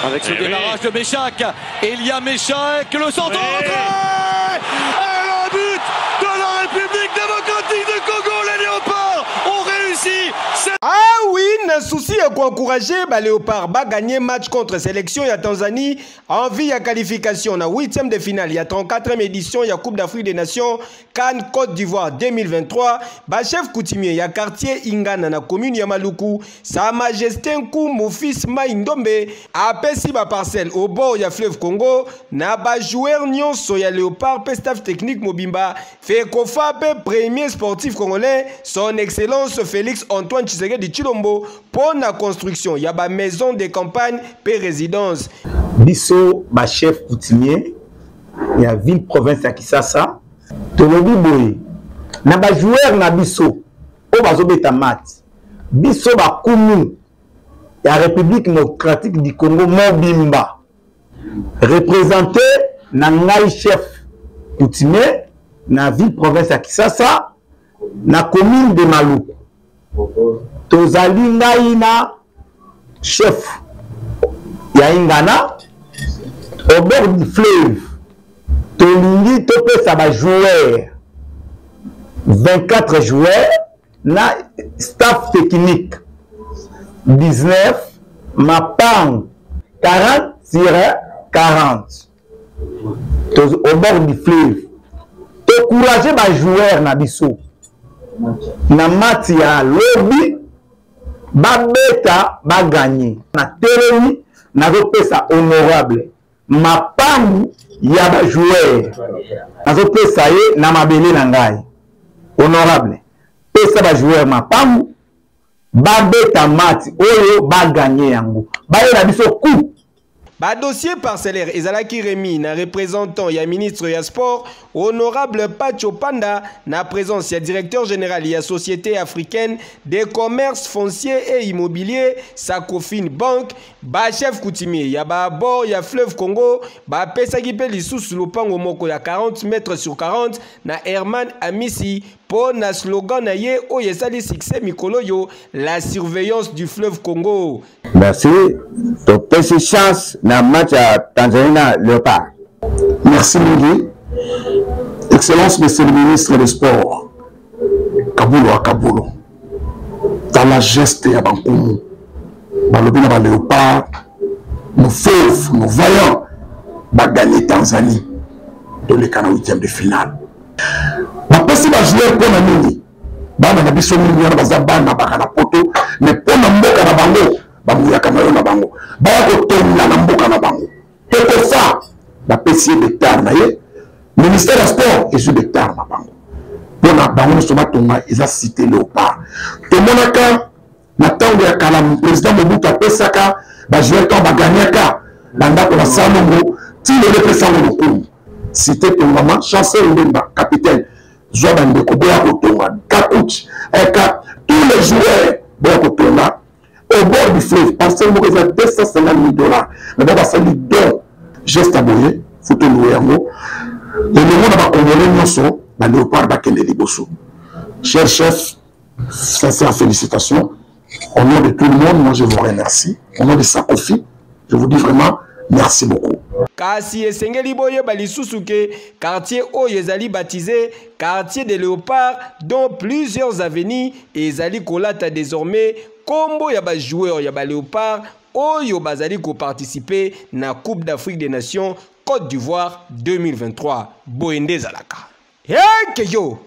Avec ce eh démarrage oui. de Meshak, Elia Meshak, le centre oui. Et le but de la République démocratique du Congo, les Léopards ont réussi. Ah oui, na souci ya koencourager ba Léopards ba gagner match contre sélection ya Tanzanie en vue ya qualification na huitième de finale ya 34e édition ya Coupe d'Afrique des Nations CAN Côte d'Ivoire 2023, ba chef coutumier ya quartier Ingana na commune ya Maluku, Sa Majesté Nkumu fils Mai Ndombe apesi ba parcelle au bord ya fleuve Congo na ba joueurs nyonso ya Léopard pe staff technique mobimba Fekofa pe premier sportif congolais son excellence Félix Antoine Tshisekedi Tshilombo mpo na construction ya ba maison de campagne pe résidence. Biso ba chef coutumier ya ville province ya Kisasa tolobi boye na ba joueurs na biso oyo bazobeta match, biso bakumu ya République démocratique du Congo mobimba représenté na ngai chef coutumier na ville province ya Kisasa na commune de Maluku, tozali ngai na chef ya Ingana au bord du fleuve. Tolingi topesa ba joueurs 24 joueurs na staff technique 19 mapango 40 sur 40 au bord du fleuve. Tokourage ba joueurs na biso na match ya lobi, babeta baganye. Na telemi nazopesa honorable mapangu ya ba joueurs, nazopesa ye na mabele na ngai. Honorable, pesa ba joueurs mapangu, babeta match oyo baganye yango, bayela biso coup. Ba dossier parcellaire ezalaki remis na représentant ya ministre ya sport honorable Pacho Panda na présence ya directeur général ya Société africaine de commerce foncier et immobilier Sacofin Bank. Ba chef coutumier ya ba bord ya fleuve Congo bapesaki mpe lisusu lopango moko ya 40 mètres sur 40 na Herman Amisi mpo na slogan na ye oyo esali succès mikolo yo, la surveillance du fleuve Congo. Merci. Topesi chance na match ya Tanzanie na Léopard. Merci mingi. Excellence Monsieur le ministre des Sports, Kabulo Akabulo. Tala geste ya bankumu. Balobi na ba Léopard, nos fauves, nos vaillants, ba gagner Tanzanie. Toleka na huitième de finale. Bapesi ba joueurs mpo na nini? Bana na biso mingi wana baza bana baka na poto, mais mpo na mboka na bango bamuyaka na yo na bango baya kotonga na mboka na bango. Tokofa bapesi ye hectare na ye, ministère ya sport ezwi hectare na bango mpo na bango nyonso batonga. Eza cité Léopard. Tomonaka na ntango ya kala président Mobutu apesaka bajoueur ntango baganyaka bandako na Salongo, ti lelo epesango lokumu. Cité tongama, Chancel Mbemba capitaine, zwa bandeko boya kotonga, Kakuch eka tous les joueurs boya kotonga au bord du fleuve. Parcelle moko eza 250 000 $, mais ba basali don geste ya boye, faut tolouer yango elongo na bakongolais nyonso. Ba Léopard bakende liboso. Cher chef, sincère félicitations au nom de tout le monde. Moi, je vous remercie au nom de Sakofi, je vous dis vraiment merci beaucoup. Kasi esengeli boyeba lisusu ke quartier oyo ezali baptisé quartier de Léopard, dont plusieurs avenues ezali kolata désormais kombo ya ba joueurs ya ba Léopard oyo bazali koparticiper na Coupe d'Afrique des Nations Côte d'Ivoire 2023. Boye nde ezalaka. Hey, yo!